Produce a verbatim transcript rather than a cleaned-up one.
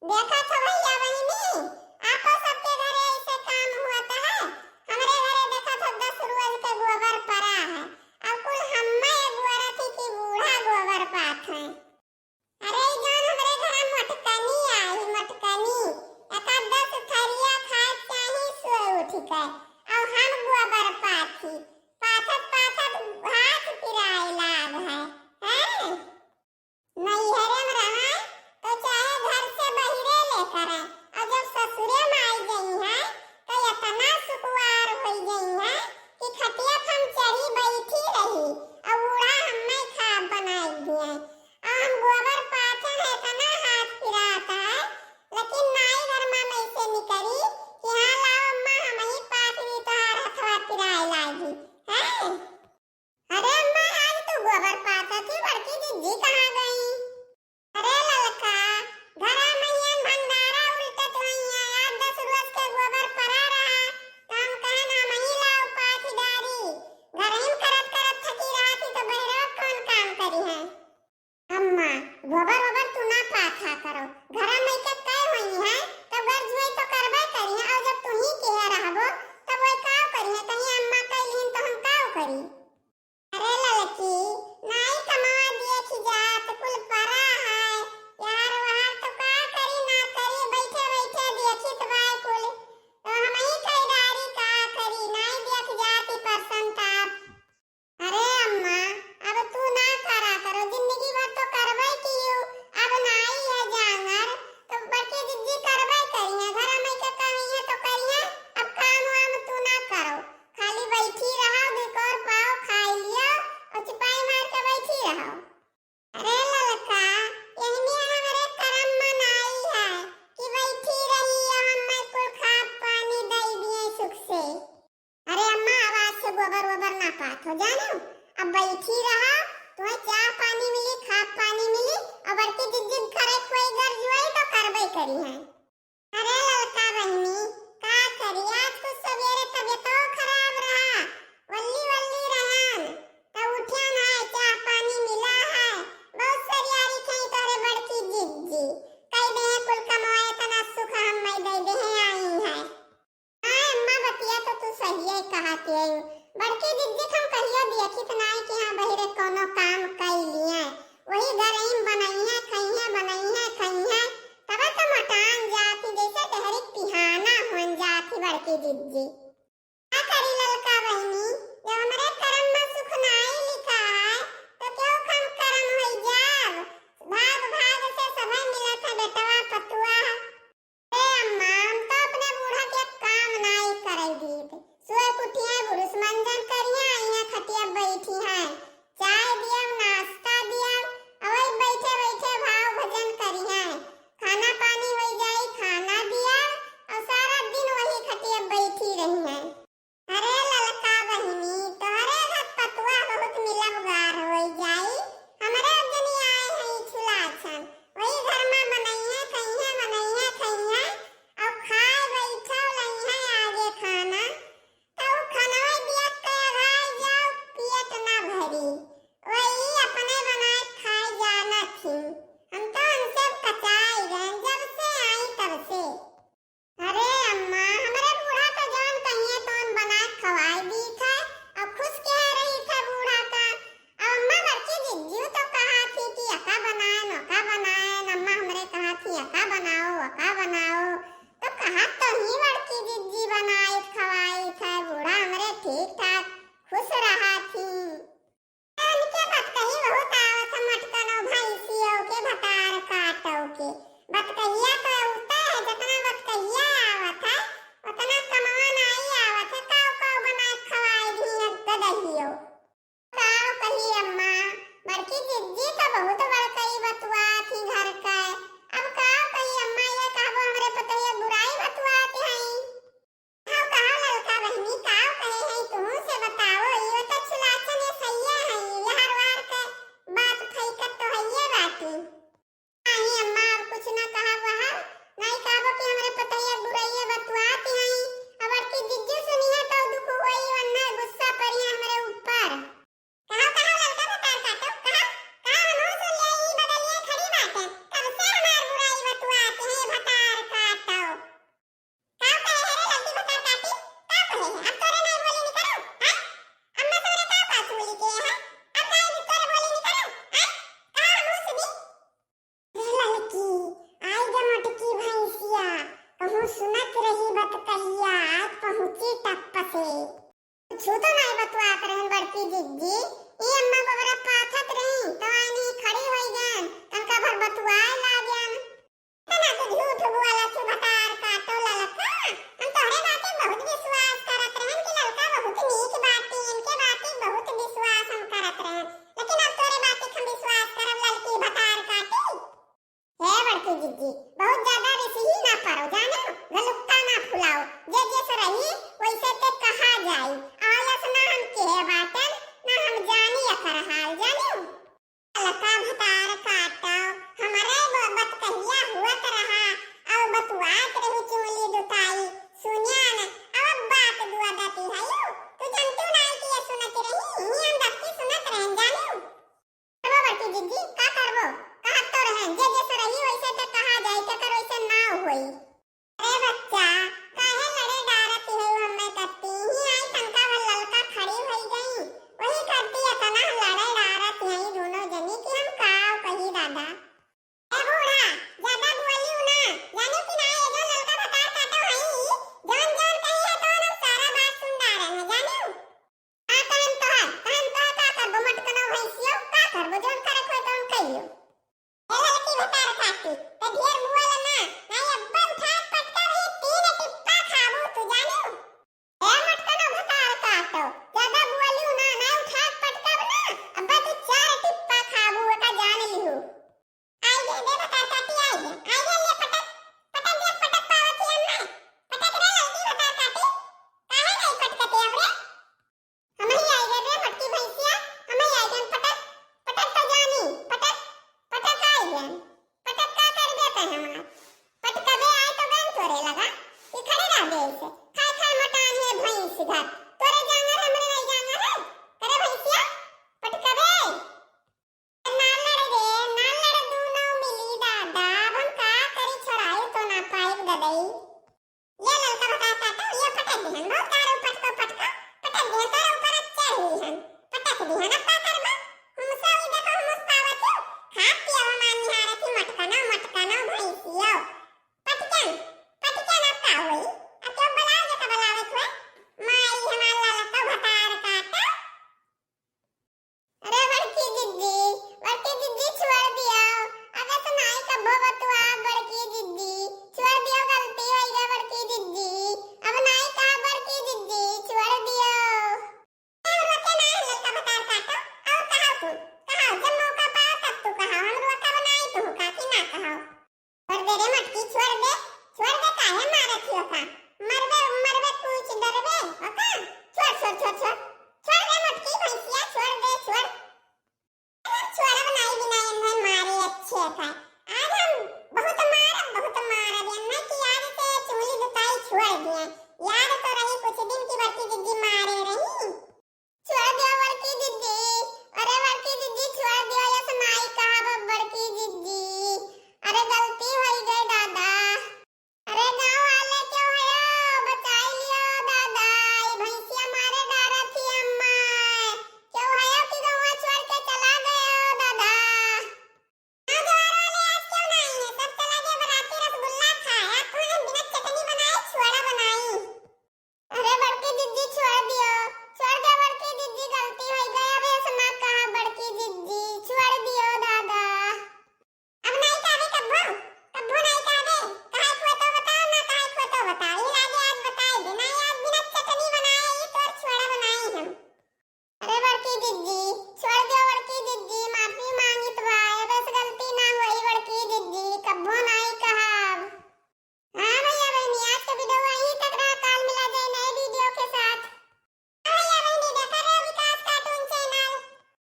देखत हो भइया बहिनी, आपो सबके घरे ऐसे काम होत है। हमरे घरे देखत हो दस रोज के गोबर परा है, अब कुल हम्मे अगुआरत ही कि बूढ़ा गोबर पाथ है। अरे ई जौन हमरे घरा मोटकनी आई, मोटकनी, एका दस थरिया खाए चाही सोए उठ के, अउ हम गोबर पाथी, पाथत पाथत हाथ पिराए लाग है, हैं? नैहरे में रहै तो चाहे घर से बहिरे लेकर आए, अउ जब ससुरे में आई गई है तो इतना सुकुवार होई गई है कि खटिया पर हम चढ़ी बैठी रही, अउ बूढ़ा हम्मे खाब बनाई दिए। अउ हम गोबर पाथन है, इतना हाथ पिरात है, लेकिन नाई घर में मैं से निकरी कि हाँ लाओ अम्मा, हम ही पाथ भी तोहार हथवा पिराए लागी, हैं? अरे अम्मा, आज तू गोबर पाथत ही, बड़की जिज्जी कहाँ गई? अरे ललका, घरा मइयन भंडारा उलटत होइहैं, आज दस रोज के गोबर परा रहा, तो हम कहन हम ही लाओ पाथी डारी। घरहिन करत करत थकी रहत ही, तो बहिरवा कौन काम करिहैं? अम्मा, गोबर ओबर तू ना पाथा करो, घरा मइके कहे होइहैं, तो गर्ज होई तो करबे करिहैं, अउ जब तू ही किहे रहबो, तब वही काव करिहैं, कहीं अम्मा कइलिन तो हम काव करी? अरे ललकी, नाई कमवा दिए खिजात, कुल परा है, यार वार तो का करी ना करी, बैठे बैठे देखित बाय कुल, तो हम ही कई डारी का करी, नाई देख जाती परसन ताप। अरे अम्मा, अब तू ना करा करो, जिंदगी भर तो करबे कियो, अब नाई है जांगर, तो बड़की जिज्जी करबे करिहैं, घर में के कमी है तो करिहैं, अब काम वाम तू ना करो। खाली बैठी रहो, दुई कौर पाव खाई लियो अउ चिपाई मार के बैठी रहो। अरे ललका, एहमे हमरे करम में नाई है कि बैठी रही अउ हम्मे कुल खाब पानी दई दिए सुख से। अरे अम्मा, अब आज से गोबर वोबर ना पाथो, जानो? अब बैठी रहो, तुम्हें चाह पानी मिली, खाब पानी मिली, अउ बड़की जिज्जी करे कोई गर्ज होई तो करबे करिहैं। अरे ललका बहिनी, का करी, आज कुछ सबेरे तबियतो खराब रहा, वल्ली वल्ली रहन, त उठ्या नाय, चाह पानी मिला है, बहुत सरियारी खई तोरे बड़की जिज्जी, कई दे कुल कमवा एतना सुख हम मई दे दे आई है। हाँ अम्मा, बतिया तो तू सहिए कहत है, बड़की जिज्जी हम कहियो देखित नाय कि हाँ बहिरे कोनो काम कई लिए, वही घर में बनइहैं खइहैं, बनइहैं खइहैं, तब तो मोटान जाती, जैसे डहरी पिहाना होन जाती बड़की जिज्जी। का करी ललका बहिनी, जब हमरे करम में सुख नाई लिखा है, तो क्यों हम करम होई जाब? भाग भाग से सभे मिलत है बेटवा पतुआ। ए अम्मा, हम तो अपने बूढ़ा के काम नाई करे दीत। सुबह उठिहैं, बुरुस मंजन करिहैं, अइहैं खटिया बैठिहैं, चाय दियब, नाश्ता दियब, अउ वही बैठे बैठे भाव भजन करिहैं। खाना पानी होई जाई, खाना दियब, अउ सारा दिन वही खटिया बैठी रही। सुनत रही बतकहिया, पहुँची टप्प से। कुछु तो नाई बतुआत रहन बड़की जिज्जी, ई अम्मा गोबरा पाथत रही, तो आइनी खड़ी होई गन, तनका भर बतुआए लागन। तना तू झूठ बोला, तू भतार काटो ललका, हम तोहरे बाते बहुत विश्वास करत रहन कि ललका बहुत नीक बाटी, इनके बाते बहुत विश्वास हम करत रहन, लेकिन अब तोरे बाते हम विश्वास करब ललकी भतार काटी। हे बड़की जिज्जी, बहुत ज्यादा रिसही ना परो, जानेउ? गलुक्का ना फुलाओ। जे जैसे रही, वैसे ते कहा जाई। आलस ना हम केहे बाटन, ना हम जानी एकर हाल, जानेउ? ललका भतार काटो, हमरे ब-, बतकहिया हुअत रहा, अउ बतुआत रही चुंगली दुताई। सुनिया न, अब बात दुआ दती हयू। तू जनतू नाई किया सुनत रही, इन्हीं हम दबकी सुनत रहन, जानेउ? करबो बड़की जिज्जी, का करबो? कहत तो रहन, जे जैसे रही वैसे ते कहा जाई, केकर वैसे ना होई। अरे बच्चा, काहे लड़े डारत हऊ हम्मे कत्ती? ही आई तनका भर ललका खड़ी होई गई, वही कत्ती एतना लड़े डारत हई दोनों जनी कि हम काव कही दादा। ए बूढ़ा, ज्यादा बोलियो ना, जाने कि ना ये जो ललका भतार काटो हई, जौन जौन कही है तो हम सारा बात सुन डारन है, जानेउ? का कहन तोहर? कहन तोहर का करबो मटकनो भैंसियो? का करबो? जौन करे कोई तौन कहियो। ए ललकी भतार काटी, ते ढेर मुआला ना, ना ये अब्बा उठा के पटका भी तीन टिप्पा खाबू तू जानेउ। ए मटकनो भतार काटो, ज्यादा मुआलियो ना, ना उठा के पटका ना, अब्बा तू चार टिप्पा खाबू, एका जान लिहू। आई गे, दे भतार काटी, आई गे, आई गे, ले पटक, पटक दे, पटक पावत ही हम ना, पटक रे ललकी भतार काटी, काहे नहीं पटकते अब रे? हम ही आई गे रे मोटकी भैंसिया, हम ही आई गे, पटक, पटक तो जानी, पटक, पटक आई गे, पटक का कर देते हमार, पटकबे आई तो गन तोरे लगा, कि खड़े रह गए इसे, खाए खाए मोटान है भैंस घर, तोरे जांगर हमरे नहीं जांगर है, करे भैंसिया, पटकबे। ना लड़ रे, ना लड़ दूनो मिली दादा, अब हम का करी, छोड़ाई तो ना पाइब गदई। ये ललका भतार काटो, ये पटक दिहन, बहुत कह रहे पटको, पटको, पटक दिहन, तोरे ऊपर चढ़ दिहन, पटक दिहन, अब का करबो? हमसे ई देखो, हमस पावत हो, खात पिया हमार निहारत ही, मटकनो, मटकनो, भैंसियो। पटकन, पटकन, अब का होई? अब क्यों बुलाओ, जेका बुलावे के होए? माई हमार ललका भतार काटो। अरे बड़की जिज्जी, बड़की जिज्जी छोड़ दियो। अब ऐसे नाई कबो बतुआ बड़की जिज्जी, छोड़ दियो, गलती होई गे बड़की जिज्जी। अब नाई कहा बड़की जिज्जी, छोड़ दियो। ए, रोके ना है ललका भतार काटो, और कहा तू, कहा जब मौका पाओ तब तू कहा, हम रोकब नाई तू का कि ना कहा। छोड़ दे रे मटकी, छोड़ दे, छोड़